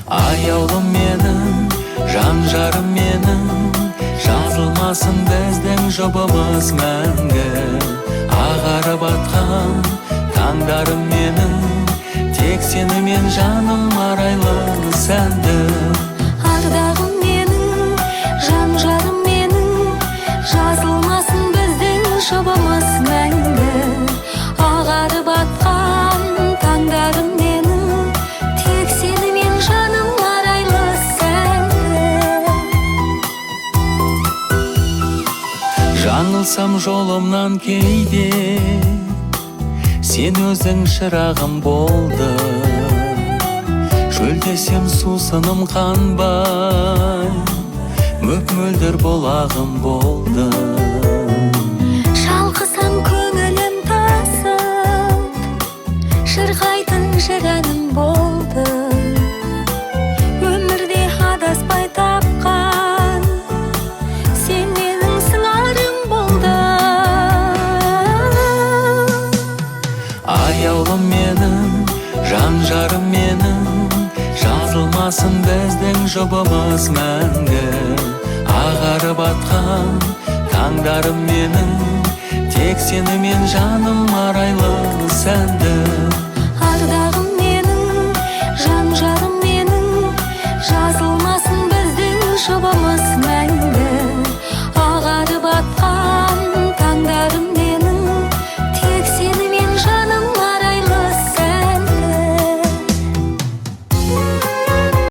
Аяулым менің, жан жарым менің, жазылмасын біздің жұбымыз мәңгі. Ағарып атқан таңдарым менің, тек сенімен жаным арайлы сәнді. Ардағым менің, жан жарым менің, жазылмасын біздің жұбымыз мәңгі. Ағарып атқан таңдарым менің, тек сенімен жаным арайлы сәнді. Жаңылсам жолымнан кейде, сен өзің шырағым болды. Шөлдесем сусыным қанбай, мөп мөлдір бұлағым болды. Шалқысам көңілім тасып, шырқайтын жыр әнім болды. Өмірде адаспай тапқан, сен менің сыңарым болдың. Аяулым менің, жан жарым менің, жазылмасын біздің жұбымыз мәңгі. Ағарып атқан таңдарым менің, тек сенімен жаным арайлы сәнді. Ардағым